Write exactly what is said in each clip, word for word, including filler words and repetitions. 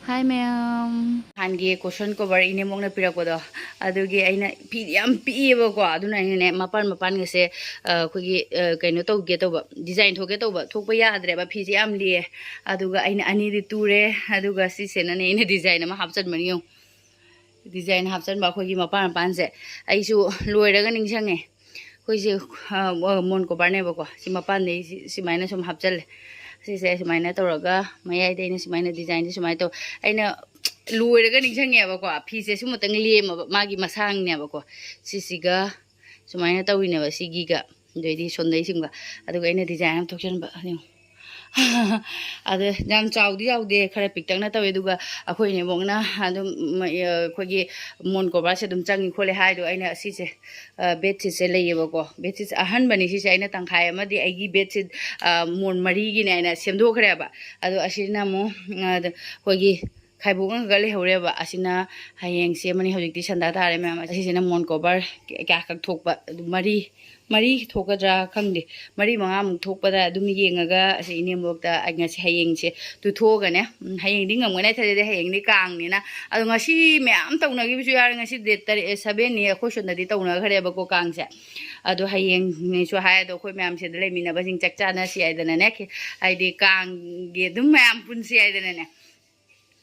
Hi ꯃꯌꯥꯝ꯫ ꯅꯍꯥꯟꯒꯤ cushion cover ꯏꯅꯦꯃꯣꯛꯅ ꯄꯤꯔꯛꯄꯗꯣ, ꯑꯗꯨꯒꯤ ꯑꯩꯅ ꯐꯤꯗꯤ ꯌꯥꯝ ꯄꯤꯛꯑꯦꯕꯀꯣ, ꯑꯗꯨꯅ ꯑꯩꯅꯅꯦ ꯃꯄꯥꯟ ꯃꯄꯥꯟꯒꯁꯦ, ꯑ, ꯑꯩꯈꯣꯏꯒꯤ, ꯑ, ꯀꯩꯅꯣ ꯇꯧꯒꯦ ꯇꯧꯕ, design ꯊꯣꯛꯀꯦ ꯇꯧꯕ, ꯊꯣꯛꯄ ꯌꯥꯗ꯭ꯔꯦꯕ, ꯐꯤꯁꯦ ꯌꯥꯝ ꯂꯤꯛꯑꯦ꯫ ꯑꯗꯨꯒ ꯑꯩꯅ ꯑꯅꯤꯗꯤ ꯇꯨꯔꯦ, ꯑꯗꯨꯒ ꯁꯤꯁꯤꯅꯅꯦ ꯑꯩꯅ design ꯑꯃ ꯍꯥꯞꯆꯟꯕꯅꯤ ꯌꯦꯡꯉꯨ꯫ Design ꯍꯥꯞꯆꯟꯕ ꯑꯩꯈꯣꯏꯒꯤ ꯃꯄꯥꯟ ꯃꯄꯥꯟꯁꯦ꯫ ꯑꯩꯁꯨ ꯂꯣꯏꯔꯒ ꯅꯤꯡꯁꯤꯡꯉꯦ꯫ ꯑꯩꯈꯣꯏꯁꯦ, ꯑ, ꯃꯣꯟ coverꯅꯦꯕꯀꯣ꯫ ꯁꯤ ꯃꯄꯥꯟꯗꯩ ꯁꯤ-, ꯁꯨꯃꯥꯏꯅ ꯁꯨꯝ ꯍꯥꯞꯆꯜꯂꯦ꯫ ꯁꯤꯁꯦ ꯁꯨꯃꯥꯏꯅ ꯇꯧꯔꯒ ꯃꯌꯥꯏꯗ ꯑꯩꯅ ꯁꯨꯃꯥꯏꯅ designꯁꯦ ꯁꯨꯃꯥꯏꯅ ꯇꯧ-, ꯑꯩꯅ ꯂꯣꯏꯔꯒ ꯅꯤꯡꯁꯤꯡꯉꯦꯕꯀꯣ꯫ ꯐꯤꯁꯦ ꯁꯨꯝ ꯇꯪ ꯂꯦꯝꯃꯕ, ꯃꯥꯒꯤ ꯃꯁꯥꯡꯅꯦꯕꯀꯣ꯫ ꯁꯤꯁꯤꯒ ꯁꯨꯃꯥꯏꯅ ꯇꯧꯔꯤꯅꯦꯕ, ꯁꯤꯒꯤꯒ꯫ ꯑꯗꯩꯗꯤ ꯁꯣꯝꯗꯩꯁꯤꯡꯒ꯫ ꯑꯗꯨꯒ ꯑꯩꯅ design ꯑꯃ ꯊꯣꯛꯆꯟꯕ꯫ ꯌꯦꯡꯉꯨ꯫ ꯑꯗ ꯌꯥꯝ ꯆꯥꯎꯗꯤ ꯆꯥꯎꯗꯦ, ꯈꯔ ꯄꯤꯛꯇꯛꯅ ꯇꯧꯋꯦ꯫ ꯑꯗꯨꯒ ꯑꯩꯈꯣꯏ ꯏꯅꯦꯕꯣꯛꯅ ꯑꯗꯨꯝ, ꯃ-, ꯑ, ꯑꯩꯈꯣꯏꯒꯤ ꯃꯣꯟ coverꯁꯦ ꯑꯗꯨꯝ ꯆꯪꯉꯤ ꯈꯣꯠꯂꯦ ꯍꯥꯏꯗꯣ, ꯑꯩꯅ ꯑꯁꯤꯁꯦ, ꯑ, bedsheetꯁꯦ ꯂꯩꯌꯦꯕꯀꯣ꯫ Bedsheet ꯑꯍꯟꯕꯅꯤ ꯁꯤꯁꯦ, ꯑꯩꯅ ꯇꯪꯈꯥꯏ ꯑꯃꯗꯤ ꯑꯩꯒꯤ bedsheet, ꯑ, ꯃꯣꯟ ꯃꯔꯤꯒꯤꯅꯦ ꯍꯥꯏꯅ ꯁꯦꯝꯗꯣꯛꯈ꯭ꯔꯦꯕ꯫ ꯑꯗꯣ ꯑꯁꯤꯅ ꯑꯃꯨꯛ, ꯑ, ꯑꯩꯈꯣꯏꯒꯤ ꯈꯥꯏꯕꯣꯛꯅꯒ ꯂꯩꯍꯧꯔꯦꯕ꯫ ꯑꯁꯤꯅ ꯍꯌꯦꯡ ꯁꯦꯝꯃꯅꯤ꯫ ꯍꯧꯖꯤꯛꯇꯤ ꯁꯟꯗꯥ ꯇꯥꯔꯦ ꯃꯌꯥꯝ꯫ ꯑꯁꯤꯁꯤꯅ ꯃꯣꯟ cover ꯀꯌꯥ ꯈꯛ ꯊꯣꯛꯄ, ꯑꯗꯨ ꯃꯔꯤ, ꯃꯔꯤ ꯊꯣꯛꯀꯗ꯭ꯔꯥ ꯈꯪꯗꯦ, ꯃꯔꯤ ꯃꯉꯥꯃꯨꯛ ꯊꯣꯛꯄꯗ ꯑꯗꯨꯝ ꯌꯦꯡꯉꯒ ꯑꯁꯤ ꯏꯅꯦꯝꯕꯣꯛꯇ ꯑꯩ ꯉꯁꯤ, ꯍꯌꯦꯡꯁꯦ ꯇꯨꯊꯣꯛꯑꯒꯅꯦ, ꯎꯝ, ꯍꯌꯦꯡꯗꯤ ꯉꯝꯒꯅꯤ ꯊꯥꯖꯗꯦ, ꯍꯌꯦꯡꯗꯤ ꯀꯥꯡꯅꯤꯅ꯫ ꯑꯗꯣ ꯉꯁꯤ ꯃꯌꯥꯝ ꯇꯧꯅꯈꯤꯕꯁꯨ ꯌꯥꯎꯔꯦ꯫ ꯉꯁꯤ date ꯇꯔꯦꯠ, sevenꯅꯤ, ꯑꯩꯈꯣꯏ ꯁꯣꯝꯗꯗꯤ ꯇꯧꯅꯈ꯭ꯔꯦꯕꯀꯣ ꯀꯥꯡꯁꯦ꯫ ꯑꯗꯣ ꯍꯌꯦꯡꯅꯤꯁꯨ ꯍꯥꯏ, ꯑꯗꯣ ꯑꯩꯈꯣꯏ ꯃꯌꯥꯝ ꯁꯤꯗ ꯂꯩꯃꯤꯟꯅꯕꯁꯤꯡ ꯆꯥꯛ ꯆꯥꯅꯁꯤ ꯍꯥꯏꯗꯅꯅꯦ, ꯍꯥꯏꯗꯤ ꯀꯥꯡꯒꯤ ꯑꯗꯨꯝ ꯃꯌꯥꯝ ꯄꯨꯟꯁꯤ ꯍꯥꯏꯗꯅꯅꯦ꯫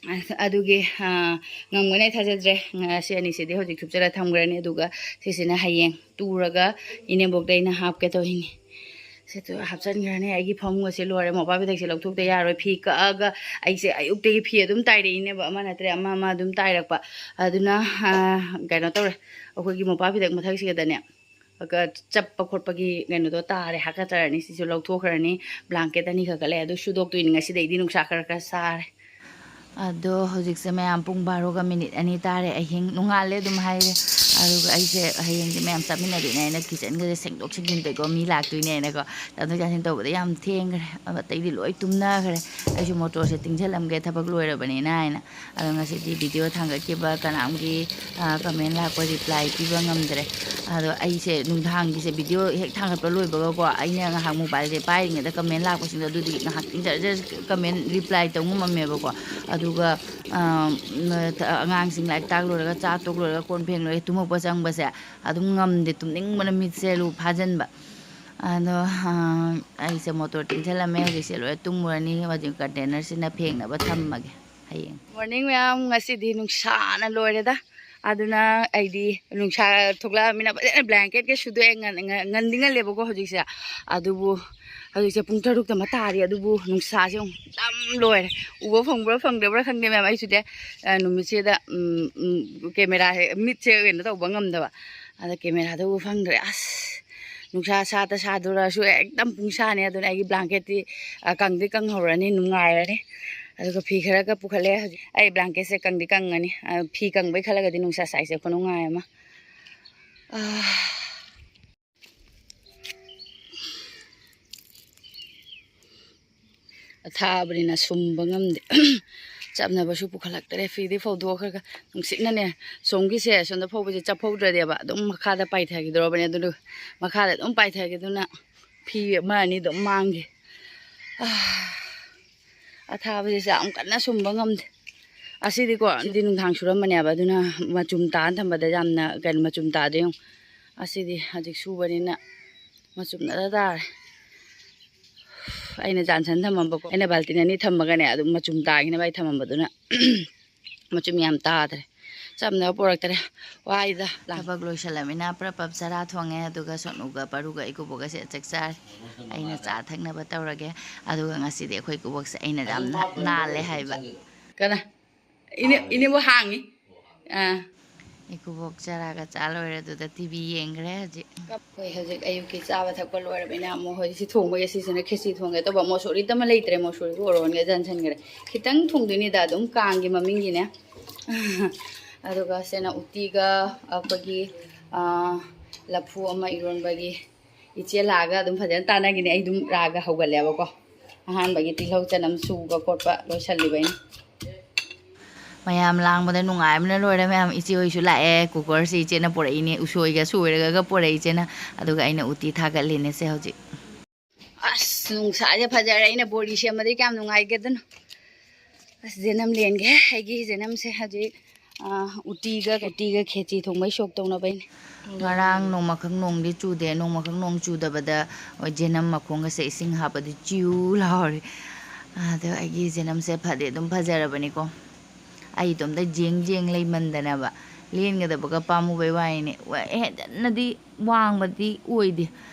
ꯑꯁ, ꯑꯗꯨꯒꯤ, ꯑ, ꯉꯝꯒꯅꯤ ꯊꯥꯖꯗ꯭ꯔꯦ꯫ ꯉ-, ꯁꯤ ꯑꯅꯤꯁꯤꯗꯤ ꯍꯧꯖꯤꯛ ꯊꯨꯞꯆꯜꯂ ꯊꯝꯈ꯭ꯔꯅꯤ, ꯑꯗꯨꯒ ꯁꯤꯁꯤꯅ ꯍꯌꯦꯡ ꯇꯨꯔꯒ ꯏꯅꯦꯝꯕꯣꯛꯇ ꯑꯩꯅ ꯍꯥꯞꯀꯦ ꯇꯧꯔꯤꯅꯤ꯫ ꯁꯤ ꯇꯨ-, ꯍꯥꯞꯆꯟꯈ꯭ꯔꯅꯤ꯫ ꯑꯩꯒꯤ ꯐꯃꯨꯡ ꯑꯁꯤ ꯂꯣꯏꯔꯦ꯫ ꯃꯣꯄꯥꯛ ꯐꯤꯗꯛꯁꯦ ꯂꯧꯊꯣꯛꯇ ꯌꯥꯔꯣꯏ꯫ ꯐꯤ ꯀꯛꯑꯒ ꯑꯩꯁꯦ ꯑꯌꯨꯛꯇꯒꯤ ꯐꯤ ꯑꯗꯨꯝ ꯇꯥꯏꯔꯛꯏꯅꯦꯕ, ꯑꯃ ꯅꯠꯇ꯭ꯔꯦ ꯑꯃ, ꯑꯃ ꯑꯗꯨꯝ ꯇꯥꯏꯔꯛꯄ꯫ ꯑꯗꯨꯅ, ꯑ, ꯀꯩꯅꯣ ꯇꯧꯔꯦ, ꯑꯩꯈꯣꯏꯒꯤ ꯃꯣꯄꯥꯛ ꯐꯤꯗꯛ ꯃꯊꯛꯁꯤꯗꯅꯦ ꯀ-, ꯆꯞꯄ ꯈꯣꯠꯄꯒꯤ ꯀꯩꯅꯣꯗꯣ ꯇꯥꯔꯦ, ꯍꯥꯀꯠꯆꯔꯅꯤ꯫ ꯁꯤꯁꯨ ꯂꯧꯊꯣꯛꯈ꯭ꯔꯅꯤ꯫ Blanket ꯑꯅꯤꯈꯛ ꯂꯩ, ꯑꯗꯨ ꯁꯨꯗꯣꯛꯇꯣꯏꯅꯤ ꯉꯁꯤꯗꯩꯗꯤ, ꯅꯨꯡꯁꯥ ꯈꯔ ꯈꯔ ꯁꯥꯔꯦ꯫ ꯑꯗꯣ ꯍꯧꯖꯤꯛꯁꯦ ꯃꯌꯥꯝ ꯄꯨꯡ ꯕꯥꯔꯣꯒ ꯃꯤꯅꯤꯠ ꯑꯅꯤ ꯇꯥꯔꯦ꯫ ꯑꯍꯤꯡ ꯅꯣꯡꯉꯥꯜꯂꯦ ꯑꯗꯨꯝ ꯍꯥꯏꯔꯦ꯫ ꯑꯗꯨꯒ ꯑꯩꯁꯦ ꯍꯌꯦꯡꯗꯤ ꯃꯌꯥꯝ ꯆꯥꯃꯤꯟꯅꯗꯣꯏꯅꯦ꯫ ꯑꯩꯅ kitchenꯒꯁꯦ ꯁꯦꯡꯗꯣꯛ ꯁꯦꯡꯖꯤꯟ ꯇꯧꯀꯣ, ꯃꯤ ꯂꯥꯛꯇꯣꯏꯅꯦ ꯍꯥꯏꯅꯀꯣ꯫ ꯆꯥꯊꯣꯛ ꯆꯥꯁꯤꯟ ꯇꯧꯕꯗ ꯌꯥꯝ ꯊꯦꯡꯈ꯭ꯔꯦ꯫ ꯑꯗꯣ ꯑꯇꯩꯗꯤ ꯂꯣꯏ ꯇꯨꯝꯅꯈ꯭ꯔꯦ꯫ ꯑꯩꯁꯨ motorꯁꯦ ꯇꯤꯡꯁꯤꯜꯂꯝꯒꯦ, ꯊꯕꯛ ꯂꯣꯏꯔꯕꯅꯤꯅ ꯍꯥꯏꯅ꯫ ꯑꯗꯣ ꯉꯁꯤꯗꯤ video ꯊꯥꯡꯒꯠꯈꯤꯕ ꯀꯅꯥꯝꯒꯤ, ꯑ, comment ꯂꯥꯛꯄ reply ꯄꯤꯕ ꯉꯝꯗ꯭ꯔꯦ꯫ ꯑꯗꯣ ꯑꯩꯁꯦ ꯅꯨꯡꯗꯥꯡꯒꯤꯁꯦ video ꯍꯦꯛ ꯊꯥꯡꯒꯠꯄ ꯂꯣꯏꯕꯒꯀꯣ, ꯑꯩꯅ ꯉꯥꯏꯍꯥꯛ mobileꯁꯦ ꯄꯥꯏꯔꯤꯉꯩꯗ comment ꯂꯥꯛꯄꯁꯤꯡꯗꯣ ꯑꯗꯨꯗꯤ ꯉꯥꯏꯍꯥꯛꯇꯪ ꯖꯔ ꯖꯔ comment reply ꯇꯧ ꯉꯝꯃꯝꯃꯦꯕꯀꯣ꯫ ꯑꯗꯨꯒ ꯑꯉꯥꯡꯁꯤꯡ ꯂꯥꯏꯔꯤꯛ ꯇꯥꯛ ꯂꯣꯏꯔꯒ, ꯆꯥ ꯇꯣꯛ ꯂꯣꯏꯔꯒ, ꯀꯣꯟ ꯐꯦꯡ ꯂꯣꯏꯔꯒ ꯇꯨꯝꯃꯛꯄ ꯆꯪꯕꯁꯦ ꯑꯗꯨꯝ ꯉꯝꯗꯦ, ꯇꯨꯝꯅꯤꯡꯕꯅ ꯃꯤꯠꯁꯦ ꯂꯨ ꯐꯥꯖꯤꯟꯕ꯫ ꯑꯗꯣ ꯑꯩꯁꯦ ꯃꯣꯇꯣꯔ ꯇꯤꯡꯁꯤꯜꯂꯝꯃꯦ꯫ ꯍꯧꯖꯤꯛꯁꯦ ꯂꯣꯏꯔꯦ, ꯇꯨꯝꯃꯨꯔꯅꯤ꯫ ꯍꯧꯖꯤꯛ ꯀꯟꯇꯦꯅꯔꯁꯤꯅ ꯐꯦꯡꯅꯕ ꯊꯝꯃꯒꯦ꯫ ꯍꯌꯦꯡ ꯃꯣꯔꯅꯤꯡ ꯃꯌꯥꯝ, ꯉꯁꯤꯗꯤ ꯅꯨꯡꯁꯥꯅ ꯂꯣꯏꯔꯦꯗ꯫ ꯑꯗꯨꯅ ꯑꯩꯗꯤ ꯅꯨꯡꯁꯥ ꯊꯣꯛꯂꯛꯑꯃꯤꯅ ꯐꯖꯅ ꯕ꯭ꯂꯦꯡꯀꯦꯠꯀ ꯁꯨꯗꯣꯛꯑꯦ꯫ ꯉꯟ-, ꯉꯟ-, ꯉꯟꯗꯤ ꯉꯜꯂꯦꯕꯀꯣ ꯍꯧꯖꯤꯛꯁꯦ꯫ ꯑꯗꯨꯕꯨ ꯍꯧꯖꯤꯛꯁꯦ ꯄꯨꯡ ꯇꯔꯨꯛꯇ ꯑꯃ ꯇꯥꯔꯤ, ꯑꯗꯨꯕꯨ ꯅꯨꯡꯁꯥꯁꯦ ꯑꯃꯨꯛ ꯌꯥꯝ ꯂꯣꯏꯔꯦ꯫ ꯎꯕ ꯐꯪꯕ꯭ꯔꯥ ꯐꯪꯗꯕ꯭ꯔꯥ ꯈꯪꯗꯦ ꯃꯌꯥꯝ꯫ ꯑꯩꯁꯨꯅꯦ, ꯑ, ꯅꯨꯃꯤꯠꯁꯤꯗ, ꯎꯝ, ꯎꯝ, ꯀꯦꯃꯦꯔꯥꯁꯦ, ꯃꯤꯠꯁꯦ ꯀꯩꯅꯣ ꯇꯧꯕ ꯉꯝꯗꯕ꯫ ꯑꯗ ꯀꯦꯃꯦꯔꯥꯗ ꯎꯕ ꯐꯪꯗ꯭ꯔꯦ꯫ ꯑꯁ, ꯅꯨꯡꯁꯥ ꯁꯥꯇ ꯁꯥꯗꯣꯔꯁꯨ ꯑꯦꯛꯗꯝ ꯄꯨꯡꯁꯥꯅꯤ꯫ ꯑꯗꯨꯅ ꯑꯩꯒꯤ ꯕ꯭ꯂꯥꯡꯀꯦꯠꯇꯤ, ꯑ, ꯀꯪꯗꯤ ꯀꯪꯍꯧꯔꯅꯤ, ꯅꯨꯡꯉꯥꯏꯔꯅꯤ꯫ ꯑꯗꯨꯒ ꯐꯤ ꯈꯔꯒ ꯄꯨꯈꯠꯂꯦ꯫ ꯍꯧꯖꯤꯛ ꯑꯩ ꯕ꯭ꯂꯥꯡꯀꯦꯠꯁꯦ ꯀꯪꯗꯤ ꯀꯪꯉꯅꯤ꯫ ꯑ, ꯐꯤ ꯀꯪꯕꯩ ꯈꯜꯂꯒꯗꯤ ꯅꯨꯡꯁꯥ ꯁꯥꯏꯁꯦ ꯈꯨꯅꯨꯡꯉꯥꯏ ꯑꯃ꯫ ꯑ, ꯑꯊꯥꯕꯅꯤꯅ ꯁꯨꯝꯕ ꯉꯝꯗꯦ꯫ ꯆꯞꯅꯕꯁꯨ ꯄꯨꯈꯠꯂꯛꯇ꯭ꯔꯦ꯫ ꯐꯤꯗꯤ ꯐꯧꯗꯣꯛꯈ꯭ꯔꯒ ꯅꯨꯡꯁꯤꯠꯅꯅꯦ, ꯁꯣꯝꯒꯤꯁꯦ, ꯁꯣꯝꯗ ꯐꯧꯕꯁꯦ ꯆꯞꯐꯧꯗ꯭ꯔꯗꯤꯕ ꯑꯗꯨꯝ ꯃꯈꯥꯗ ꯄꯥꯏꯊꯈꯤꯗꯧꯔꯕꯅꯦ꯫ ꯑꯗꯨꯅ ꯃꯈꯥꯗ ꯑꯗꯨꯝ ꯄꯥꯏꯊꯈꯤꯗꯨꯅ ꯐꯤ ꯑꯃ ꯑꯅꯤ ꯑꯗꯨꯝ ꯃꯥꯡꯈꯤ꯫ ꯑꯥ, ꯑꯊꯥꯕꯁꯦ ꯌꯥꯝ ꯀꯟꯅ ꯁꯨꯝꯕ ꯉꯝꯗꯦ꯫ ꯑꯁꯤꯗꯤꯀꯣ, ꯑꯁꯤꯗꯤ ꯅꯨꯡꯗꯥꯡ ꯁꯨꯔꯝꯕꯅꯦꯕ, ꯑꯗꯨꯅ ꯃꯆꯨꯝ ꯇꯥꯅ ꯊꯝꯕꯗ ꯌꯥꯝꯅ, ꯀꯩꯅꯣ, ꯃꯆꯨꯝ ꯇꯥꯗꯦ ꯌꯦꯡꯉꯨ꯫ ꯑꯁꯤꯗꯤ ꯍꯧꯖꯤꯛ ꯁꯨꯕꯅꯤꯅ ꯃꯆꯨꯝ ꯇꯥꯗ ꯇꯥꯔꯦ꯫ ꯑꯩꯅ ꯖꯥꯟꯁꯟ ꯊꯝꯃꯝꯕꯀꯣ, ꯑꯩꯅ ꯕꯥꯜꯇꯤꯟ ꯑꯅꯤ ꯊꯝꯃꯒꯅꯦ, ꯑꯗꯨꯝ ꯃꯆꯨꯝ ꯇꯥꯈꯤꯅꯕ ꯑꯩ ꯊꯝꯃꯝꯕꯗꯨꯅ ꯃꯆꯨꯝ ꯌꯥꯝ ꯇꯥꯗ꯭ꯔꯦ꯫ ꯆꯝꯅꯕ ꯄꯨꯔꯛꯇ꯭ꯔꯦ꯫ ꯋꯥꯏꯗ꯫ ꯊꯕꯛ ꯂꯣꯏꯁꯜꯂꯝꯃꯤꯅ ꯄ꯭ꯔꯞ ꯄ꯭ꯔꯞ ꯆꯔꯥ ꯊꯣꯡꯉꯦ, ꯑꯗꯨꯒ ꯁꯣꯅꯨꯒ ꯄꯔꯨꯒ ꯏꯀꯨꯕꯣꯛꯀꯁꯦ ꯆꯥꯛ ꯆꯥꯔꯤ꯫ ꯑꯩꯅ ꯆꯥ ꯊꯛꯅꯕ ꯇꯧꯔꯒꯦ꯫ ꯑꯗꯨꯒ ꯉꯁꯤꯗꯤ ꯑꯩꯈꯣꯏ ꯏꯀꯨꯕꯣꯛꯁꯦ ꯑꯩꯅ ꯌꯥꯝ ꯅꯥꯜꯂꯦ ꯍꯥꯏꯕ꯫ ꯀꯅꯥ? ꯏꯅꯦ, ꯏꯅꯦꯕꯨ ꯍꯥꯡꯉꯤ꯫ ꯑꯥ꯫ ꯏꯀꯨꯕꯣꯛ ꯆꯔꯥꯒ ꯆꯥ ꯂꯣꯏꯔꯦ, ꯑꯗꯨꯗ ꯇꯤ ꯚꯤ ꯌꯦꯡꯈ꯭ꯔꯦ ꯍꯧꯖꯤꯛ꯫ ꯑꯩꯈꯣꯏ ꯍꯧꯖꯤꯛ ꯑꯌꯨꯛꯀꯤ ꯆꯥꯕ ꯊꯛꯄ ꯂꯣꯏꯔꯕꯅꯤꯅ ꯑꯃꯨꯛ ꯍꯧꯖꯤꯛ ꯁꯤ ꯊꯣꯡꯕꯒꯤ, ꯁꯤꯁꯤꯅ ꯈꯦꯆꯤ ꯊꯣꯡꯒꯦ ꯇꯧꯕ꯫ ꯃꯣꯁꯣꯔꯤꯗꯤ ꯑꯃ ꯂꯩꯇ꯭ꯔꯦ, ꯃꯣꯁꯣꯔꯤꯒ ꯑꯣꯔꯣꯟꯒ ꯌꯥꯟꯁꯟꯈ꯭ꯔꯦ꯫ ꯈꯤꯇꯪ ꯊꯣꯡꯗꯣꯏꯅꯤꯗ, ꯑꯗꯨꯝ ꯀꯥꯡꯒꯤ ꯃꯃꯤꯡꯒꯤꯅꯦ꯫ ꯑꯗꯨꯒ ꯁꯤꯅ ꯎꯇꯤꯒ ꯑꯩꯈꯣꯏꯒꯤ, ꯑꯥ, ꯂꯐꯨ ꯑꯃ ꯏꯔꯣꯟꯕꯒꯤ꯫ ꯏꯆꯦ ꯂꯥꯛꯑꯒ ꯑꯗꯨꯝ ꯐꯖꯅ ꯇꯥꯟꯅꯈꯤꯅꯤ꯫ ꯑꯩ ꯑꯗꯨꯝ ꯔꯥꯒ ꯍꯧꯒꯠꯂꯦꯕꯀꯣ꯫ ꯑꯍꯥꯟꯕꯒꯤ ꯇꯤꯜꯍꯧ ꯆꯅꯝ ꯁꯨꯕ ꯈꯣꯠꯄ ꯂꯣꯏꯁꯜꯂꯤꯕ ꯑꯩꯅ꯫ ꯃꯌꯥꯝ ꯂꯥꯡꯕꯗ ꯅꯨꯡꯉꯥꯏꯕꯅ ꯂꯣꯏꯔꯦ꯫ ꯃꯌꯥꯝ, ꯏꯆꯦ ꯍꯣꯏꯁꯨ ꯂꯥꯛꯑꯦ꯫ ꯀꯨꯀꯔꯁꯦ ꯏꯆꯦꯅ ꯄꯨꯔꯛꯏꯅꯦ꯫ ꯎꯁꯣꯏꯒ ꯁꯣꯏꯔꯒ ꯄꯨꯔꯛꯏ ꯏꯆꯦꯅ꯫ ꯑꯗꯨꯒ ꯑꯩꯅ ꯎꯇꯤ ꯊꯥꯒꯠꯂꯤꯅꯦ ꯁꯦ ꯍꯧꯖꯤꯛ꯫ ꯑꯁ, ꯅꯨꯡꯁꯥꯁꯦ ꯐꯖꯔꯦ꯫ ꯑꯩꯅ ꯕꯣꯔꯤ ꯁꯦꯝꯕꯗꯤ ꯀꯌꯥꯝ ꯅꯨꯡꯉꯥꯏꯒꯦꯗꯅꯣ꯫ ꯑꯁ, ꯖꯦꯅꯝ ꯂꯦꯟꯒꯦ꯫ ꯑꯩꯒꯤ ꯖꯦꯅꯝꯁꯦ ꯍꯧꯖꯤꯛ, ꯑ, ꯎꯇꯤꯒ, ꯎꯇꯤꯒ ꯈꯦꯆꯤ ꯊꯣꯡꯕꯩ ꯁꯣꯛ ꯇꯧꯅꯕꯩꯅꯦ꯫ ꯉꯔꯥꯡ ꯅꯣꯡꯃꯈꯛ ꯅꯣꯡꯗꯤ ꯆꯨꯗꯦ, ꯅꯣꯡꯃꯈꯛ ꯅꯣꯡ ꯆꯨꯗꯕꯗ ꯍꯣꯏ, ꯖꯦꯅꯝ ꯃꯈꯣꯡꯒꯁꯦ ꯏꯁꯤꯡ ꯍꯥꯞꯄꯗꯤ ꯆꯤꯎ ꯂꯥꯎꯔꯦ꯫ ꯑꯗꯣ ꯑꯩꯒꯤ ꯖꯦꯅꯝꯁꯦ ꯐꯗꯤ ꯑꯗꯨꯝ ꯐꯖꯔꯕꯅꯤꯀꯣ꯫ ꯑꯩ ꯏꯇꯣꯝꯇ ꯖꯦꯡ ꯖꯦꯡ ꯂꯩꯃꯟꯗꯅꯕ ꯂꯦꯟꯒꯗꯕꯒ ꯄꯥꯝꯃꯨꯕꯩ ꯋꯥꯅꯤꯅꯦ꯫ ꯋꯥ-, ꯍꯦꯟꯖꯟꯅꯗꯤ ꯋꯥꯡꯕꯗꯤ ꯑꯣꯏꯗꯦ꯫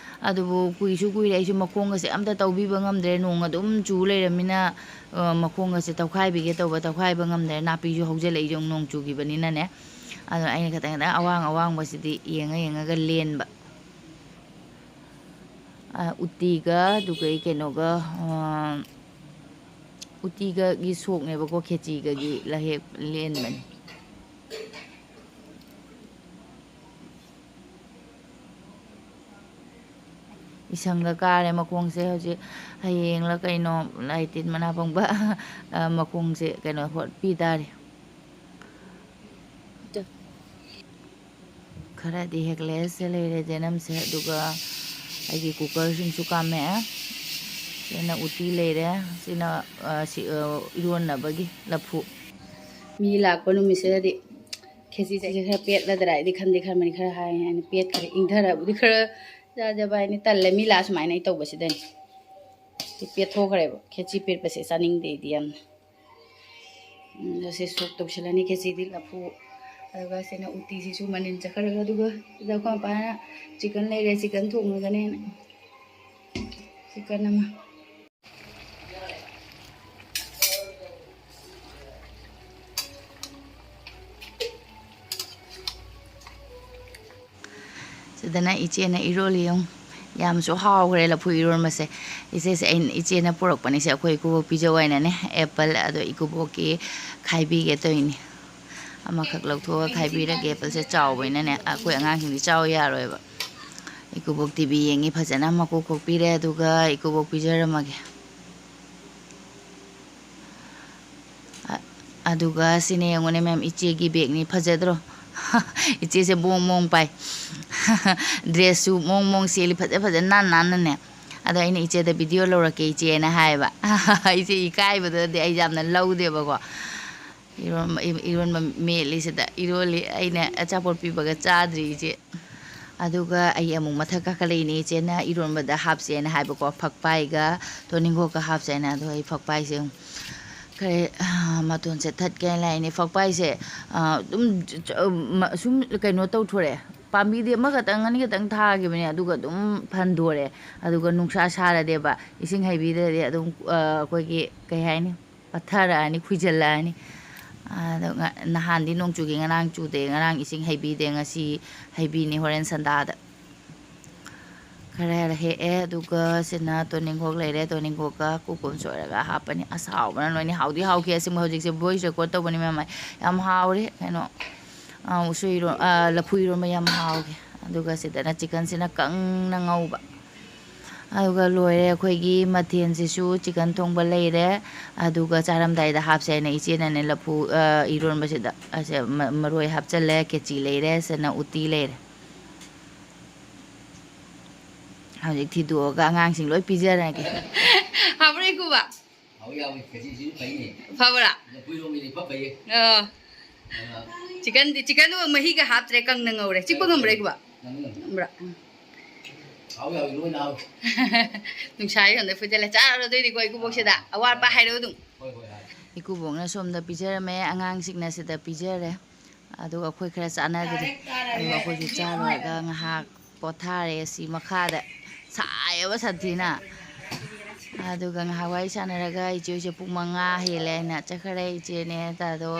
ꯑꯗꯨꯕꯨ ꯀꯨꯏꯁꯨ ꯀꯨꯏꯔꯦ, ꯑꯩꯁꯨ ꯃꯈꯣꯡꯒꯁꯦ ꯑꯝꯇ ꯇꯧꯕꯤꯕ ꯉꯝꯗ꯭ꯔꯦ꯫ ꯅꯣꯡ ꯑꯗꯨꯝ ꯆꯨ ꯂꯩꯔꯃꯤꯅ, ꯑ, ꯃꯈꯣꯡꯒꯁꯦ ꯇꯧꯈꯥꯏꯕꯤꯒꯦ ꯇꯧꯕ, ꯇꯧꯈꯥꯏꯕ ꯉꯝꯗ꯭ꯔꯦ꯫ ꯅꯥꯄꯤꯁꯨ ꯍꯧꯖꯤꯜꯂꯛꯏꯁꯦ ꯅꯣꯡ ꯆꯨꯈꯤꯕꯅꯤꯅꯅꯦ꯫ ꯑꯗꯨꯅ ꯑꯩꯅ ꯈꯤꯇꯪ ꯈꯤꯇꯪ ꯑꯋꯥꯡ ꯑꯋꯥꯡꯕꯁꯤꯗꯤ ꯌꯦꯡꯉ ꯌꯦꯡꯉꯒ ꯂꯦꯟꯕ꯫ ꯑ, ꯎꯇꯤꯒ ꯑꯗꯨꯒ ꯑꯩ ꯀꯩꯅꯣꯒ, ꯑ, ꯎꯇꯤꯒꯒꯤ ꯁꯣꯛꯅꯦꯕꯀꯣ, ꯈꯦꯆꯤꯒꯒꯤ ꯂꯍꯦꯛ ꯂꯦꯟꯕꯅꯤ꯫ ꯏꯁꯪꯒ ꯀꯥꯔꯦ ꯃꯈꯣꯡꯁꯦ ꯍꯧꯖꯤꯛ꯫ ꯍꯌꯦꯡꯂ ꯀꯩꯅꯣ ꯂꯥꯏ ꯇꯤꯟ ꯃꯅꯥ ꯄꯪꯕ, ꯑ, ꯃꯈꯣꯡꯁꯦ ꯀꯩꯅꯣ ꯍꯣꯠꯄꯤ ꯇꯥꯔꯦ꯫ ꯈꯔꯗꯤ ꯍꯦꯛꯂꯦꯁꯦ ꯂꯩꯔꯦ ꯖꯦꯅꯝꯁꯦ, ꯑꯗꯨꯒ ꯑꯩꯒꯤ ꯀꯨꯀꯔꯁꯤꯡꯁꯨ ꯀꯥꯝꯃꯛꯑꯦ꯫ ꯁꯤꯅ ꯎꯇꯤ ꯂꯩꯔꯦ, ꯁꯤꯅ, ꯑ, ꯁꯤ, ꯑ, ꯏꯔꯣꯟꯅꯕꯒꯤ ꯂꯐꯨ꯫ ꯃꯤ ꯂꯥꯛꯄ ꯅꯨꯃꯤꯠꯁꯤꯗꯗꯤ ꯈꯦꯆꯤꯁꯦ ꯈꯔ ꯄꯦꯠꯂꯗ꯭ꯔꯥ ꯍꯥꯏꯗꯤ ꯈꯟꯗꯤ ꯈꯟꯕꯅꯤ, ꯈꯔ ꯍꯥꯏ ꯍꯥꯏꯅ ꯄꯦꯠꯈ꯭ꯔꯦ꯫ ꯏꯪꯊꯔꯕꯨꯗꯤ ꯈꯔ ꯆꯥꯖꯕ ꯍꯥꯏꯅꯤ, ꯇꯜꯂꯦ ꯃꯤ ꯂꯥꯛꯑ ꯁꯨꯃꯥꯏꯅ ꯑꯩ ꯇꯧꯕꯁꯤꯗꯅꯤ꯫ ꯁꯤ ꯄꯦꯠꯊꯣꯛꯈ꯭ꯔꯦꯕ, ꯈꯦꯆꯤ ꯄꯦꯠꯄꯁꯦ ꯆꯥꯅꯤꯡꯗꯦ ꯑꯩꯗꯤ ꯌꯥꯝꯅ꯫ ꯎꯝ, ꯑꯗꯣ ꯁꯤ ꯁꯣꯛ ꯇꯧꯁꯤꯜꯂꯅꯤ ꯈꯦꯆꯤꯗꯤ ꯂꯐꯨ꯫ ꯑꯗꯨꯒ ꯁꯤꯅ ꯎꯇꯤꯁꯤꯁꯨ ꯃꯅꯤꯟ ꯆꯠꯈ꯭ꯔꯒ, ꯑꯗꯨꯒ ꯁꯤꯗ ꯑꯩꯈꯣꯏ ꯃꯄꯥꯅ ꯆꯤꯛꯀꯟ ꯂꯩꯔꯦ, ꯆꯤꯛꯀꯟ ꯊꯣꯡꯉꯒꯅꯦꯅ ꯆꯤꯛꯀꯟ ꯑꯃ꯫ ꯁꯤꯗꯅ ꯏꯆꯦꯅ ꯏꯔꯣꯜꯂꯤ ꯌꯦꯡꯉꯨ꯫ ꯌꯥꯝꯁꯨ ꯍꯥꯎꯈ꯭ꯔꯦ ꯂꯐꯨ ꯏꯔꯣꯟꯕꯁꯦ꯫ ꯏꯆꯦꯁꯦ ꯑꯩꯅ, ꯏꯆꯦꯅ ꯄꯨꯔꯛꯄꯅꯤꯁꯦ ꯑꯩꯈꯣꯏ ꯏꯀꯨꯕꯣꯛ ꯄꯤꯖꯧ ꯍꯥꯏꯅꯅꯦ꯫ ꯑꯦꯄꯜ, ꯑꯗꯣ ꯏꯀꯨꯕꯣꯛꯀꯤ ꯈꯥꯏꯕꯤꯒꯦ ꯇꯧꯔꯤꯅꯤ꯫ ꯑꯃꯈꯛ ꯂꯧꯊꯣꯛꯑꯒ ꯈꯥꯏꯕꯤꯔꯒꯦ꯫ ꯑꯦꯄꯜꯁꯦ ꯆꯥꯎꯕꯅꯤꯅꯅꯦ, ꯑꯩꯈꯣꯏ ꯑꯉꯥꯡꯁꯤꯡꯗꯤ ꯆꯥꯎ ꯌꯥꯔꯣꯏꯕ꯫ ꯏꯀꯨꯕꯣꯛ ꯇꯤꯚꯤ ꯌꯦꯡꯉꯤ, ꯐꯖꯅ ꯃꯀꯨ ꯈꯣꯛꯄꯤꯔꯦ, ꯑꯗꯨꯒ ꯏꯀꯨꯕꯣꯛ ꯄꯤꯖꯔꯝꯃꯒꯦ꯫ ꯑ-, ꯑꯗꯨꯒ ꯁꯤꯅꯦ ꯌꯦꯡꯉꯨꯅꯦ ꯃꯦꯝ, ꯏꯆꯦꯒꯤ ꯕꯦꯒꯅꯤ, ꯐꯖꯗ꯭ꯔꯣ? ꯏꯆꯦꯁꯦ ꯃꯑꯣꯡ ꯃꯑꯣꯡ ꯄꯥꯏ꯫ ꯗ꯭ꯔꯦꯁꯁꯨ ꯃꯑꯣꯡ ꯃꯑꯣꯡ ꯁꯦꯠꯂꯤ, ꯐꯖ ꯐꯖ ꯅꯥꯟ ꯅꯥꯟꯅꯅꯦ꯫ ꯑꯗꯣ ꯑꯩꯅ ꯏꯆꯦꯗ "ꯚꯤꯗꯤꯑꯣ ꯂꯧꯔꯛꯀꯦ ꯏꯆꯦꯅ" ꯍꯥꯏꯕ꯫ ꯑꯩꯁꯦ ꯏꯀꯥꯏꯕꯗꯨꯗꯗꯤ ꯑꯩ ꯌꯥꯝꯅ ꯂꯧꯗꯦꯕꯀꯣ꯫ ꯏꯔꯣꯟꯕ, ꯏ-, ꯏꯔꯣꯟꯕ ꯃꯦꯠꯂꯤꯁꯤꯗ, ꯏꯔꯣꯜꯂꯤ, ꯑꯩꯅ ꯑꯆꯥꯄꯣꯠ ꯄꯤꯕꯒ ꯆꯥꯗ꯭ꯔꯤ ꯏꯆꯦ꯫ ꯑꯗꯨꯒ ꯑꯩ ꯑꯃꯨꯛ ꯃꯊꯛ ꯀꯥꯈꯠꯂꯛꯏꯅꯦ, ꯏꯆꯦꯅ ꯏꯔꯣꯟꯕꯗ ꯍꯥꯞꯁꯦꯅ ꯍꯥꯏꯕꯀꯣ, ꯐꯛꯄꯥꯏꯒ ꯇꯣꯅꯤꯡꯈꯣꯛꯀ ꯍꯥꯞꯁꯦꯅ꯫ ꯑꯗꯣ ꯑꯩ ꯐꯛꯄꯥꯏꯁꯦ ꯑꯃꯨꯛ ꯈꯔ, ꯑ, ꯃꯇꯣꯟꯁꯦ ꯊꯠꯀꯦꯅ ꯂꯥꯛꯏꯅꯦ꯫ ꯐꯛꯄꯥꯏꯁꯦ, ꯑ, ꯑꯗꯨꯝ ꯆ-, ꯆ-, ꯃ-, ꯁꯨꯝ ꯀꯩꯅꯣ ꯇꯧꯊꯣꯔꯛꯑꯦ, ꯄꯥꯝꯕꯤꯗꯤ ꯑꯃꯈꯛꯇꯪ ꯑꯅꯤꯈꯛꯇꯪ ꯊꯥꯈꯤꯕꯅꯦ, ꯑꯗꯨꯒ ꯑꯗꯨꯝ ꯐꯟꯗꯣꯔꯦ, ꯑꯗꯨꯒ ꯅꯨꯡꯁꯥ ꯁꯥꯔꯗꯤꯕ, ꯏꯁꯤꯡ ꯍꯩꯕꯤꯗ꯭ꯔꯗꯤ ꯑꯗꯨꯝ, ꯑ, ꯑꯩꯈꯣꯏꯒꯤ ꯀꯩ ꯍꯥꯏꯅꯤ, ꯄꯠꯊꯔꯛꯑꯅꯤ, ꯈꯨꯏꯖꯜꯂꯛꯑꯅꯤ꯫ ꯑꯗꯣ ꯉ-, ꯅꯍꯥꯟꯗꯤ ꯅꯣꯡ ꯆꯨꯒꯤ, ꯉꯔꯥꯡ ꯆꯨꯗꯦ, ꯉꯔꯥꯡ ꯏꯁꯤꯡ ꯍꯩꯕꯤꯗꯦ, ꯉꯁꯤ ꯍꯩꯕꯤꯅꯤ, ꯍꯣꯔꯦꯟ ꯁꯟꯗꯥꯗ꯫ ꯈꯔ ꯍꯦꯛꯑꯦ, ꯑꯗꯨꯒ ꯁꯤꯅ ꯇꯣꯅꯤꯡꯈꯣꯛ ꯂꯩꯔꯦ, ꯇꯣꯅꯤꯡꯈꯣꯛꯀ ꯀꯨꯀꯨꯝ ꯁꯣꯏꯔꯒ ꯍꯥꯞꯄꯅꯤ꯫ ꯑꯁ, ꯍꯥꯎꯕꯅ ꯂꯣꯏꯅꯤ꯫ ꯍꯥꯎꯗꯤ ꯍꯥꯎꯈꯤ ꯑꯁꯦꯡꯕ꯫ ꯍꯧꯖꯤꯛꯁꯦ voice record ꯇꯧꯕꯅꯤ ꯃꯌꯥꯝ꯫ ꯌꯥꯝ ꯍꯥꯎꯔꯦ꯫ ꯀꯩꯅꯣ, ꯑ, ꯎꯁꯣꯏ ꯏꯔꯣ-, ꯑ, ꯂꯐꯨ ꯏꯔꯣꯟꯕ ꯌꯥꯝ ꯍꯥꯎꯈꯤ꯫ ꯑꯗꯨꯒ ꯁꯤꯗꯅ chickenꯁꯤꯅ ꯀꯪꯅ ꯉꯧꯕ꯫ ꯑꯗꯨꯒ ꯂꯣꯏꯔꯦ ꯑꯩꯈꯣꯏꯒꯤ ꯃꯊꯦꯜꯁꯤꯁꯨ꯫ Chicken ꯊꯣꯡꯕ ꯂꯩꯔꯦ꯫ ꯑꯗꯨꯒ ꯆꯥꯔꯝꯗꯥꯏꯗ ꯍꯥꯞꯁꯦ ꯍꯥꯏꯅ ꯏꯆꯦꯅꯅꯦ ꯂꯐꯨ, ꯑ, ꯏꯔꯣꯟꯕꯁꯤꯗ ꯑꯁꯦ ꯃ-, ꯃꯔꯣꯏ ꯍꯥꯞꯆꯜꯂꯦ꯫ ꯈꯦꯆꯤ ꯂꯩꯔꯦ꯫ ꯁꯤꯅ ꯎꯇꯤ ꯂꯩꯔꯦ꯫ ꯍꯧꯖꯤꯛ ꯊꯤꯗꯣꯛꯑꯒ ꯑꯉꯥꯡꯁꯤꯡ ꯂꯣꯏ ꯄꯤꯖꯔꯒꯦ꯫ ꯍꯥꯎꯕ꯭ꯔꯥ, ꯏꯀꯨꯕ? ꯍꯥꯎꯏ, ꯍꯥꯎꯏ꯫ ꯈꯦꯆꯤꯁꯤꯁꯨ ꯐꯩꯅꯦ꯫ ꯐꯕ꯭ꯔꯥ? ꯂꯐꯨ ꯏꯔꯣꯝꯕꯗꯤ ꯏꯐ ꯐꯩꯌꯦ꯫ ꯑꯣ꯫ ꯑꯗꯨꯒ chickenꯗꯤ, chickenꯗꯨ ꯃꯍꯤꯒ ꯍꯥꯞꯇ꯭ꯔꯦ, ꯀꯪꯅ ꯉꯧꯔꯦ꯫ ꯆꯤꯛꯄ ꯉꯝꯕ꯭ꯔꯥ, ꯏꯀꯨꯕ? ꯉꯝꯃꯤ, ꯉꯝꯃꯤ꯫ ꯉꯝꯕ꯭ꯔꯥ? ꯎꯝ꯫ ꯍꯥꯎꯏ, ꯍꯥꯎꯏ, ꯂꯣꯏꯅ ꯍꯥꯎꯏ꯫ ꯅꯨꯡꯁꯥ ꯌꯣꯟꯗ ꯐꯨꯖꯜꯂꯦ꯫ ꯆꯥꯔꯨꯔꯣ ꯑꯗꯨꯏꯗꯤꯀꯣ, ꯏꯀꯨꯕꯣꯛꯁꯤꯗ꯫ ꯑꯋꯥꯠꯄ ꯍꯥꯏꯔꯛꯑꯣ ꯑꯗꯨꯝ꯫ ꯍꯣꯏ, ꯍꯣꯏ, ꯍꯥꯏ꯫ ꯏꯀꯨꯕꯣꯛꯅ ꯁꯣꯝꯗ ꯄꯤꯖꯔꯝꯃꯦ, ꯑꯉꯥꯡꯁꯤꯡꯅ ꯁꯤꯗ ꯄꯤꯖꯔꯦ꯫ ꯑꯗꯨꯒ ꯑꯩꯈꯣꯏ ꯈꯔ ꯆꯥꯟꯅꯗ꯭ꯔꯤ꯫ ꯑꯗꯨꯒ ꯑꯩꯈꯣꯏꯁꯨ ꯆꯥ ꯂꯣꯏꯔꯒ ꯉꯥꯏꯍꯥꯛ ꯄꯣꯊꯥꯔꯦ ꯑꯁꯤ ꯃꯈꯥꯗ꯫ ꯁꯥꯏꯌꯦꯕ ꯁꯥꯊꯤꯅ꯫ ꯑꯗꯨꯒ ꯉꯥꯏꯍꯥꯛ ꯋꯥꯔꯤ ꯁꯥꯟꯅꯔꯒ ꯏꯆꯦ ꯍꯣꯏꯁꯦ ꯄꯨꯡ ꯃꯉꯥ ꯍꯦꯜꯂꯦ ꯍꯥꯏꯅ ꯆꯠꯈ꯭ꯔꯦ ꯏꯆꯦꯅꯦ ꯇꯥꯗꯣ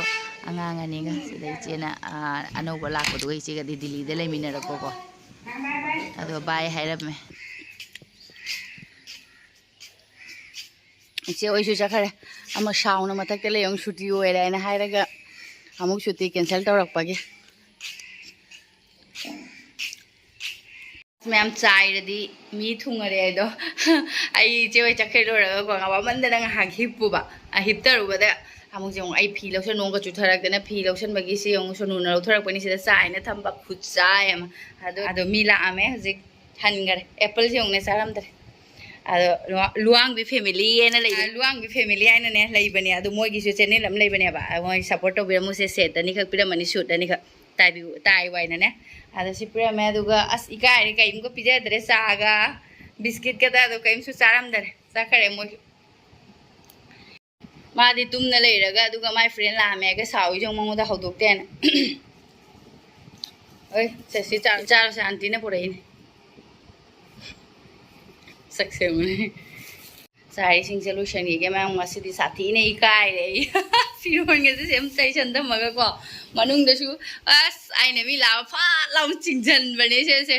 ꯑꯉꯥꯡ ꯑꯅꯤꯒ꯫ ꯁꯤꯗ ꯏꯆꯦꯅ, ꯑꯥ, ꯑꯅꯧꯕ ꯂꯥꯛꯄꯗꯨꯒ ꯏꯆꯦꯒꯗꯤ ꯗꯤꯜꯂꯤꯗ ꯂꯩꯃꯤꯟꯅꯔꯛꯄꯀꯣ꯫ ꯑꯗꯣ bye ꯍꯥꯏꯔꯝꯃꯦ꯫ ꯏꯆꯦ ꯍꯣꯏꯁꯨ ꯆꯠꯈ꯭ꯔꯦ꯫ ꯑꯃ ꯁꯥꯎꯅ ꯃꯊꯛꯇ ꯂꯩ, ꯑꯃꯨꯛ ꯁꯨꯇꯤ ꯑꯣꯏꯔꯦ ꯍꯥꯏꯅ ꯍꯥꯏꯔꯒ ꯑꯃꯨꯛ ꯁꯨꯇꯤ cancel ꯇꯧꯔꯛꯄꯒꯤ꯫ ꯃꯌꯥꯝ ꯆꯥꯏꯔꯗꯤ ꯃꯤ ꯊꯨꯡꯉꯔꯦ ꯍꯥꯏꯗꯣ꯫ ꯑꯩ ꯏꯆꯦ ꯍꯣꯏ ꯆꯠꯈ꯭ꯔꯦ ꯂꯣꯏꯔꯒꯀꯣ, ꯋꯥꯃꯟꯗꯅ ꯉꯥꯏꯍꯥꯛ ꯍꯤꯞꯄꯨꯕ꯫ ꯑ, ꯍꯤꯞꯇꯔꯨꯕꯗ ꯑꯃꯨꯛꯁꯦ ꯑꯃꯨꯛ ꯑꯩ ꯐꯤ ꯂꯧꯁꯟ, ꯅꯣꯡꯒ ꯆꯨꯊꯔꯛꯇꯅ ꯐꯤ ꯂꯧꯁꯟꯕꯒꯤ ꯁꯤ ꯑꯃꯨꯛ ꯁꯣꯅꯨꯅ ꯂꯧꯊꯣꯔꯛꯄꯅꯤ꯫ ꯁꯤꯗ ꯆꯥꯏꯅ ꯊꯝꯕ ꯈꯨꯠꯆꯥꯏ ꯑꯃ꯫ ꯑꯗꯣ, ꯑꯗꯣ ꯃꯤ ꯂꯥꯛꯑꯝꯃꯦ ꯍꯧꯖꯤꯛ꯫ ꯍꯟꯈꯔꯦ꯫ Appleꯁꯦ ꯌꯦꯡꯉꯨꯅꯦ, ꯆꯥꯔꯝꯗ꯭ꯔꯦ꯫ ꯑꯗꯣ ꯂꯨꯋꯥ- ꯂꯨꯋꯥꯡꯕꯤ ꯐꯦꯃꯤꯂꯤ ꯍꯥꯏꯅ ꯂꯩꯕꯅꯦ, ꯂꯨꯋꯥꯡꯕꯤ ꯐꯦꯃꯤꯂꯤ ꯍꯥꯏꯅꯅꯦ ꯂꯩꯕꯅꯦ꯫ ꯑꯗꯣ ꯃꯣꯏꯒꯤꯁꯨ ꯆꯦꯅꯦꯜ ꯑꯃ ꯂꯩꯕꯅꯦꯕ, ꯃꯣꯏ ꯁꯞꯄꯣꯔꯠ ꯇꯧꯕꯤꯔꯝꯃꯨꯁꯦ꯫ ꯁꯦꯠ ꯑꯅꯤꯈꯛ ꯄꯤꯔꯝꯃꯅꯤ, ꯁꯨꯠ ꯑꯅꯤꯈꯛ ꯇꯥꯏꯕꯤ ꯇꯥꯏ ꯋꯥꯏꯅꯅꯦ꯫ ꯑꯗꯣ ꯁꯤ ꯄꯤꯔꯝꯃꯦ꯫ ꯑꯗꯨꯒ ꯑꯁ, ꯏꯀꯥꯏꯔꯦ, ꯀꯩꯝꯒ ꯄꯤꯖꯗ꯭ꯔꯦ, ꯆꯥꯒ ꯕꯤꯁꯀꯤꯠꯀꯗ ꯑꯗꯣ ꯀꯩꯝꯁꯨ ꯆꯥꯔꯝꯗꯔꯦ, ꯆꯠꯈ꯭ꯔꯦ ꯃꯣꯏꯁꯨ꯫ ꯃꯥꯗꯤ ꯇꯨꯝꯅ ꯂꯩꯔꯒ ꯑꯗꯨꯒ ꯃꯥꯏ ꯐ꯭ꯔꯦꯟ ꯂꯥꯛꯑꯝꯃꯦꯒ ꯁꯥꯎꯏꯁꯦ ꯃꯉꯣꯟꯗ ꯍꯧꯗꯣꯛꯇꯦꯅ꯫ ꯍꯣꯏ, ꯆꯠꯁꯤ ꯆꯥꯔꯣ, ꯆꯥꯔꯣꯁꯦ, ꯑꯟꯇꯤꯅ ꯄꯨꯔꯛꯏꯅꯦ꯫ ꯁꯛꯁꯦ ꯌꯦꯡꯉꯨꯅꯦ꯫ ꯆꯥꯔꯤꯁꯤꯡꯁꯦ ꯂꯣꯏꯁꯟꯈꯤꯒꯦ ꯃꯌꯥꯝ꯫ ꯉꯁꯤꯗꯤ ꯁꯥꯊꯤꯅ ꯏꯀꯥꯏꯔꯦ ꯑꯩ꯫ ꯐꯤꯔꯣꯟꯒꯁꯦ ꯁꯦꯝ ꯇꯩꯁꯟ ꯊꯝꯃꯒꯀꯣ, ꯃꯅꯨꯡꯗꯁꯨ ꯑꯁ ꯑꯩꯅ ꯃꯤ ꯂꯥꯛꯑ ꯐꯠ ꯂꯥꯎ ꯆꯤꯡꯁꯤꯟꯕꯅꯦ ꯁꯦꯁꯦ꯫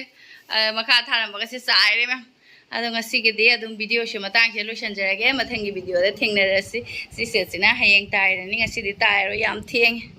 ꯑ, ꯃꯈꯥ ꯊꯥꯔꯝꯕꯒꯁꯦ ꯆꯥꯏꯔꯦ ꯃꯌꯥꯝ꯫ ꯑꯗꯣ ꯉꯁꯤꯒꯤꯗꯤ ꯑꯗꯨꯝ ꯚꯤꯗꯤꯑꯣꯁꯦ ꯃꯇꯥꯡꯁꯤꯗ ꯂꯣꯏꯁꯤꯟꯖꯔꯒꯦ꯫ ꯃꯊꯪꯒꯤ ꯚꯤꯗꯤꯑꯣꯗ ꯊꯦꯡꯅꯔꯁꯤ꯫ ꯁꯤ ꯁꯦꯠꯁꯤꯅ ꯍꯌꯦꯡ ꯇꯥꯏꯔꯅꯤ, ꯉꯁꯤꯗꯤ ꯇꯥꯏꯔꯣꯏ, ꯌꯥꯝ ꯊꯦꯡꯉꯦ꯫